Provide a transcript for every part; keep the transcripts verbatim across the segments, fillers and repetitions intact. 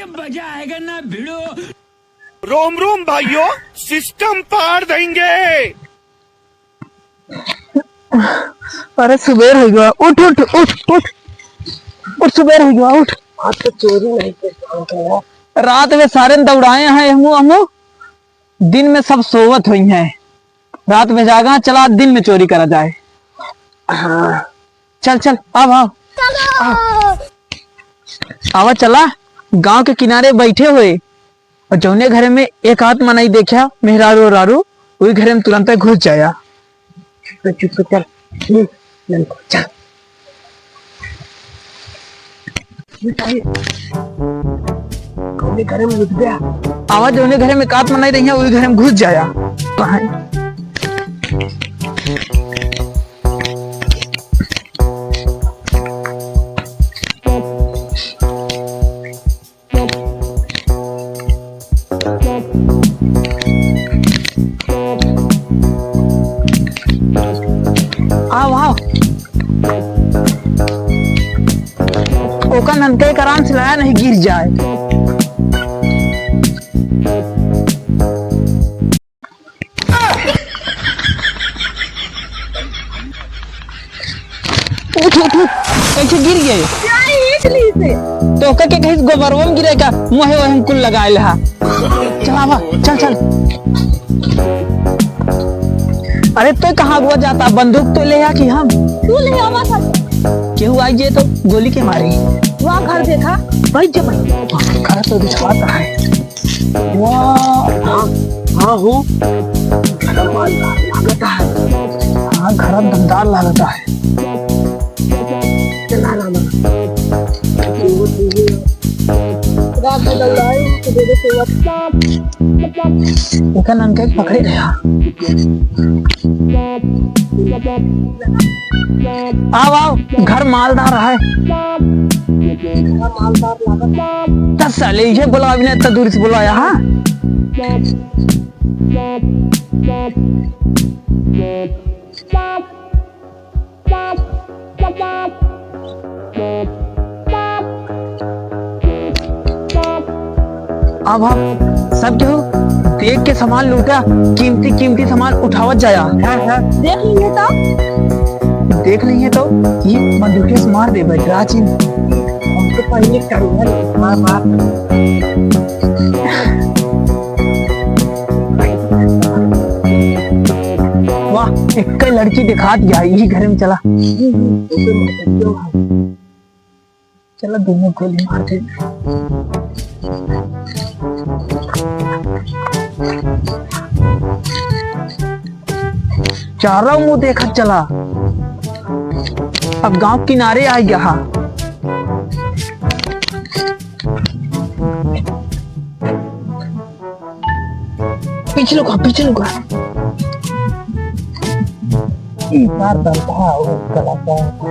मजा आएगा ना भिड़ो। रोम रोम भाइयों, सिस्टम पाड़ देंगे। अरे सुबेर होइ गवा, उठ उठ उठ उठ उठ, सुबेर होइ गवा, उठ। आज तो चोरी नहीं कर पाऊंगा यार। रात में सारे दौड़ाए हैं हमू हमू, दिन में सब सोवत होइहैं। रात में जागा, चला दिन में चोरी करा जाए। हाँ। चल चल, आव आव। आवा चला, गाँव के किनारे बैठे होए और जौने घरे में एक आध मनई देख्या, मेहरारू ओरारू, वही घरे में तुरंते घुस जाया। चुप चुप चल। हम्म, ननको, चल। कौने घरे में घुस गया? आवा जौने घरे में एक आध मनई रहिया, वही घरे में घुस जाया। कहाँ है? आव आव। ओका ननके के आराम से लाया, नहीं गिर जाए। उठ उठ उठ, कैसे गिर गए? क्या है, एक ली से? तो ओका के कहीं गोबरवा में गिरे का, मुँहे वहम कुल लगाए लेहा। चल आवा, चल चल। अरे तो कहाँ हुआ जाता, बंदूक तो ले आ कि हम? तू ले आवा था। केहू आई जे तो गोली के मारे। वहाँ घर देखा, भाई जब घर तो दिखाता है। वाह, हाँ, हाँ हो। घर माल लागता है। हाँ, घर दमदार लागता है। चला ना, ना। रात में दौड़ाए, तो दे दे सेवा। एका ननके पकड़े गया। आव, आव, घर मालदार है। घर मालदार लागत। त साले, इहे बोलावे ने, त दूर से बोलाया, हाँ? अब हम सब केहू देख के सामान लूटा, कीमती कीमती सामान उठावत जाया। हाँ, हाँ। देख लिए तो। देख लिए तो, ये बंदूके से मार दे भाई, राजिन। हम तो पहले करूँगा, मार, मार। वाह, एक लड़की दिखा दिया, यही घर में चला। चला, दोनों गोली मार दे। चारों मुंह देखत चला, अब गांव किनारे आ गया हा। पीछे लुका, पीछे लुका। ई मार डालता है, वो गला का।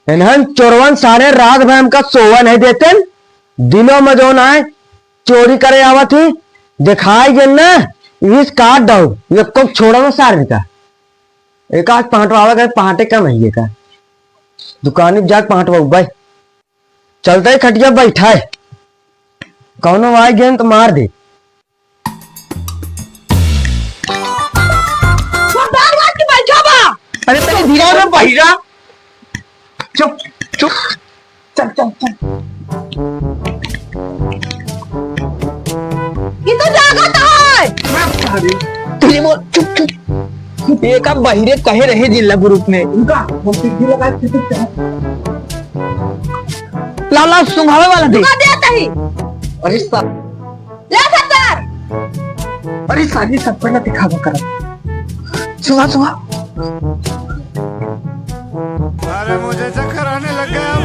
इन्हन चोरवन सारे रात भर हमका सोवा नहीं देते, दिनों में जौन आए चोरी करे आवत ही, देखाई गए ना, इस काट दो, ये को छोड़ो ना सारे का। एक आज पहाटवावे गए, पहाटे का नहीं है का। दुकानी पे जाके पहाटवा भाई। चलते ही खटिया बैठा है। कौनो आए गए तो मार दे। सरदार बात के बैठा बा। अरे तनी धीरे से बहिरा। चुप, चुप। चल, चल, चल। ये तो जागत है। अरे, तेरी बोल, चुप, चुप। एका बहिरे कहे रहे जिला ग्रुप में। उनका, हम सिद्धि लगा के चुप चल। लाओ, लाओ, सुंघावे वाला दे। सुंघा दे तही। अरे सा- ले सरदार। अरे साली सब पहले दिखावा कर। सुंघा, सुंघा। अरे मुझे चक्कर आने लग गया।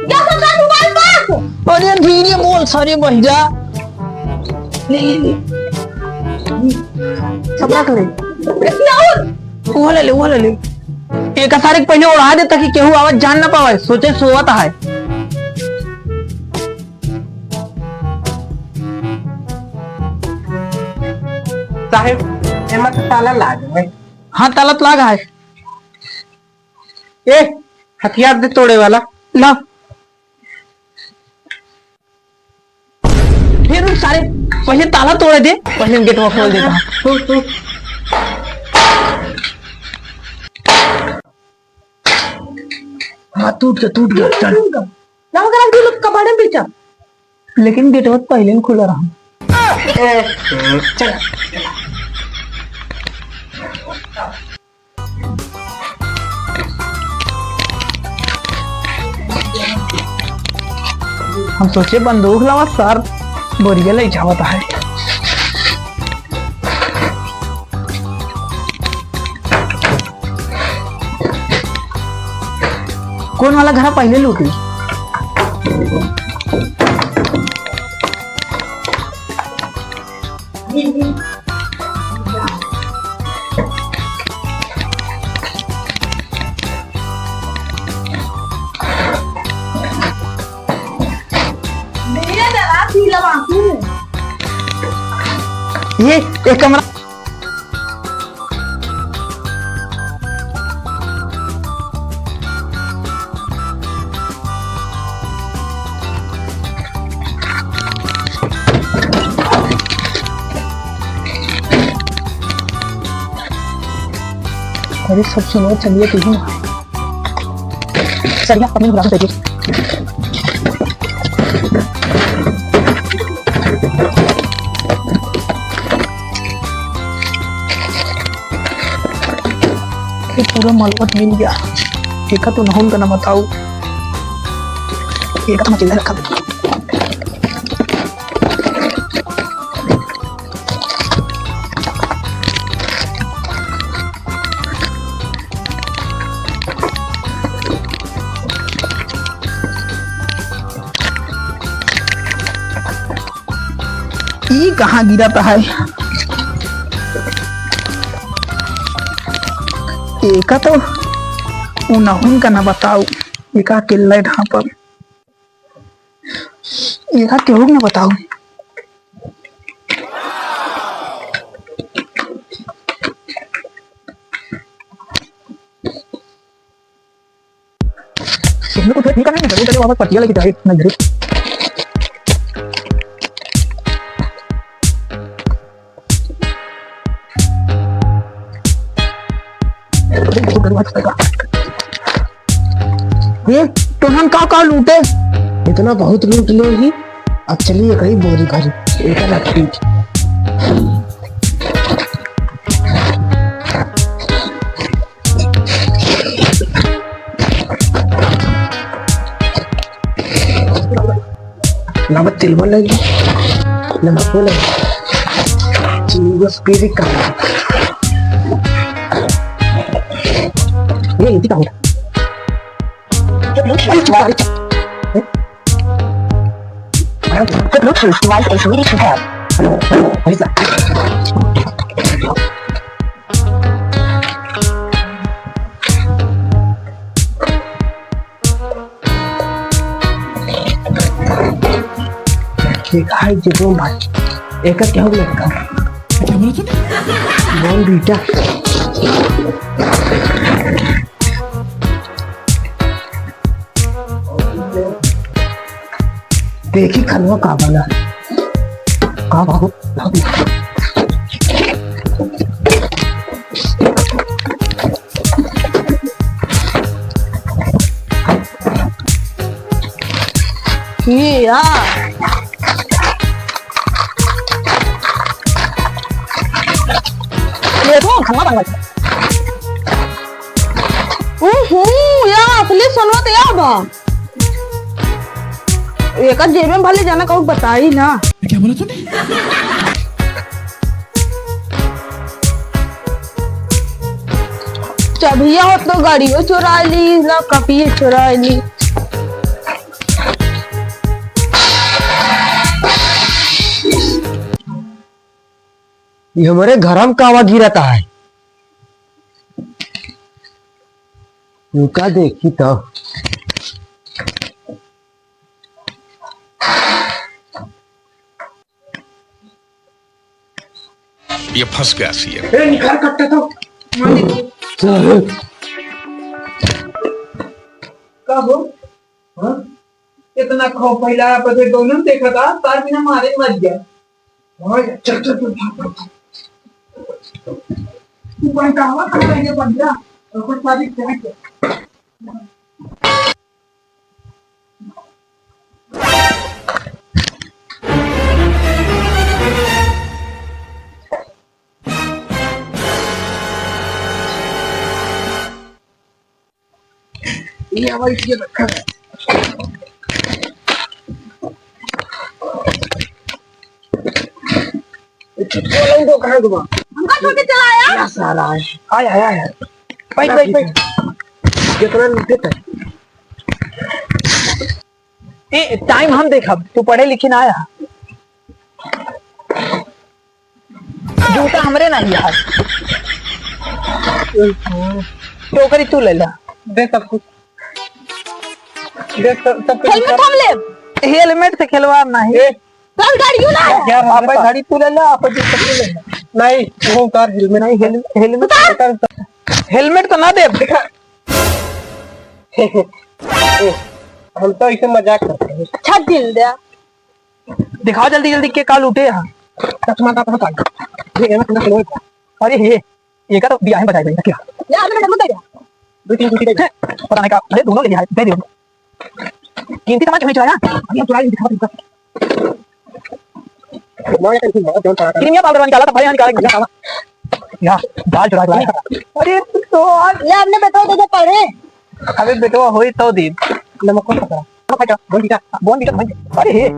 जा सरदार मोबाइल पास। अरे धीरे बोल सारे बहिरा। ले, ले, ले। सब रख ले। और? वो ले ले, वो ले ले। एका सारे के पहिले ओढ़ा दे, ताकि केहू आवत जान ना पावे, सोचे सोवत है। साहेब, एमा तो ताला लाग है। हाँ, ताला तो लाग है। ए, हथियार दे तोड़े वाला। ला। फिर उन सारे पहिले ताला तोड़े दे, पहिले गेटवा खोल देता। तू, तू। हाँ, टूट गया, टूट गया, चल। ना हो गया, अभी लोग कबाड़े में बेचा। लेकिन गेटवा तो पहिले ही खुला रहा। ए, चल। हम सोचे बंदूक लावा सर, बोरिया ले जावत है। कौन वाला घर पहिले लूटी? ये एक कमरा। अरे सब सुनो, चलिए टीवी में। सरिया अपनी ग्राम पे। ये पूरा मालूम मिल गया। एका तो नहुन का ना बताऊ। एका तो मैं चिल्ला रखा। ई कहाँ गिरत है? एका तो उनहुन का ना बताऊ, एका अकेला ढापब। एका केहू के ना बताऊ। इसमें कुछ ठीक नहीं है, चलो, चलो, वापस पटिया लेके जाए, नहीं, अरे। ये तो हम का का लूटे? इतना बहुत लूट ले ही। अब चलिए कहीं बोरी भरी, एक अलग चीज। नमक तेल बोल रही, नमक बोल रही, चीनी को स्पीड कम। ये इतनी कम। The Bluetooth device, the Bluetooth device is ready to pair. देखा है जेबो भाई, एकर क्या हो गया? क्या बोला तूने? बोल बेटा। देखी खनवा का बना। का बाबू? ये यार। ये तो खनवा बनवा। उहू, या असली सोनवा तो या बा। एकर जेबे में भले जाना कहूँ बताई ना। क्या बोला तूने? चबिया हो तो गाड़ियों चुरा ली, ना कपिए चुरा ली। ये हमरे घरम कावा गिरत है। रुका देखी तो। ये फंस गया सीएम। ए, निकाल कट्टा तो। साहब। का हो? हाँ? इतना खौफ फैलाया, पर फिर दोनों देखा था, तार बिना मारे मर गया। हाँ, चल, चल, चल, भाग, भाग, भाग। तू बंटावा कहाँ रह गया, बंटा? और कुछ सारी क्या क्या? ये हमारी चीजें रखा है। ये चुटकी वाला उनको कहाँ घुमा? हमका छोड़ के चला आया। क्या साला है? आया, आया, आया। बैठ, बैठ, बैठ। जितना देता है। ए, टाइम हम देखब, तू पढ़े लिखे ना आया। जूता हमरे ना यार। टोकरी तू ले ला। दे सब कुछ। दे सब, सब कुछ। हेलमेट हम लेब। हेलमेट से खिलवाड़ नहीं। ए, चल गाड़ियों ना। यार, आप गाड़ी तू ले ला, आप जूता तू ले ला। नहीं, वो उतार हेलमेट। नहीं, हेल-, हेलमेट उतार। उतार, उतार। हेलमेट तो ना देब। दिखा। हम तो इसे मजाक करते हैं। अच्छा दिल दे। दिखाओ जल्दी जल्दी के का लूटे हैं। चश्मा का कहाँ काट? ये, ये ना, ना, ना। अरे हे, ये का तो दिया है बजाय भाई, क्या? ले, आपने नंबर दे दिया। दो तीन कुर्सी दे। पता नहीं का, अरे दोनों ले लिया है, दे दियो। कीमती सामान क्यों नहीं चुराया? अभी हम चुराए नहीं दिखा सकते। क्रीमिया पाउडर निकाला था भाई, यहाँ निकाला, यहाँ निकाला। यहाँ दाल चुरा के लाया। अरे तो आज ले, आपने बताओ तो, तो पढ़े। अबे बेटवा होई तो दी। नमक कौन सा करा? हाँ, भाई, बोन बीटा। बोन बीटा, भाई। अरे हे।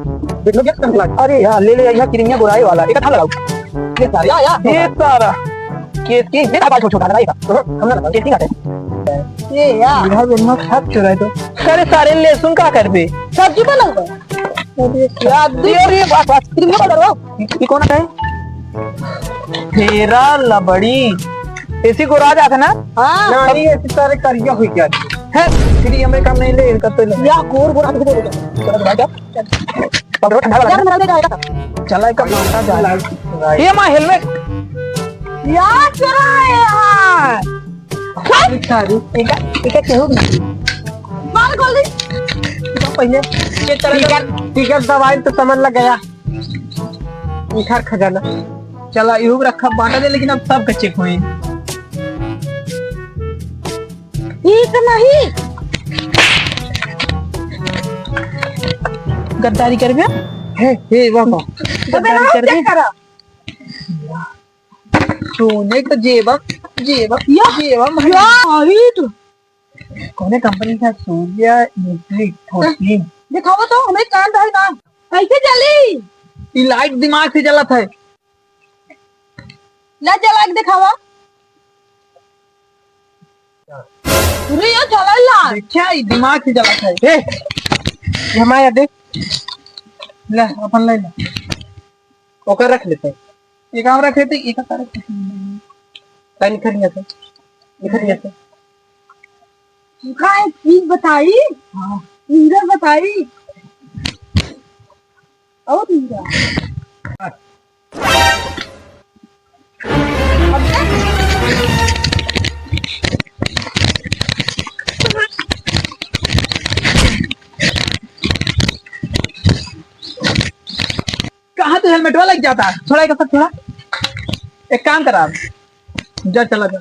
बेटवा क्या करने लगा? अरे यार, ले ले, यहाँ किरिया गोराई वाला। एक था लगाओ। ये सारे। या, या। ये सारा। केस की, ये था बाल छोड़ छोड़ लगाई था। हाँ, हम ना लगाओ। केस की काटे। ये यार। बिहार में नमक हाथ चुराए तो। अरे सारे लहसुन का करबे? सब्जी बनाऊंगा। अरे यार, ये, ये, बस, बस। किरिया पाउडर हो। ये कौन है? फेरा लबड़ी। ऐसी गोरा जात है ना? हाँ। नहीं, ऐसी सारे करिया हुई क्या? है, फिर ये हमें काम नहीं ले, इनका तो ले। या गोर गोर हाथ को बोलो। चलो, भाई, जा। पकड़ो, ठंडा लगा। यार, मेरा ले जाएगा। चला, एक माता जा। ये माँ, हेलमेट। यार, चुरा है यार। सारी, सारी। एक, एक, एक, एक, मार गोली। तो पहले ये तरह टिकट, टिकट दवाई तो समझ लग गया। निखार खजाना। चला, इहू रखा, बांटा दे, लेकिन अब सबका चेक होई। ठीक नहीं। गद्दारी करबे? हे, हे, वाह, वाह। गद्दारी करबे? चेक करा। सोने का जेबा, जेबा, या, जेबा, या, अभी तो। कौने कंपनी का? सूर्या इलेक्ट्रिक फोर्टीन। दिखावा तो, हमें कान रहे ना। कैसे जली? ई लाइट दिमाग से जलत है। ला जला के दिखावा। अरे यार, जला ला। देखा, ई दिमाग से जलत है। ए, ये हमारा देख। ले, अपन ले ले। ओकर रख लेते हैं। एक और रखे थे, एक और रखे थे। का निकल गया था? निकल गया था। का एक चीज बताई? हाँ। इंजन बताई? और इंजन। कहाँ तू हेलमेटवा लग जाता है? थोड़ा एक साथ थोड़ा। एक काम करा, जा चला जा।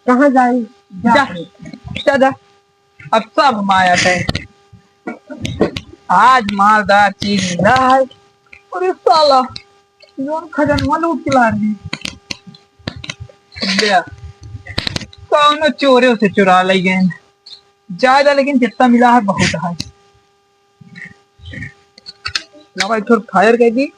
कहाँ जाई? जा, जा, जा। अब सब माया है। आज मालदार चीज मिला है। अरे साला, जौन खजनवा लूट के ला रही। ले, कौनो चोरे उसे चुरा ले गए। ज्यादा, लेकिन जितना मिला है, बहुत है। ना भाई, थोड़ा फायर कर दी।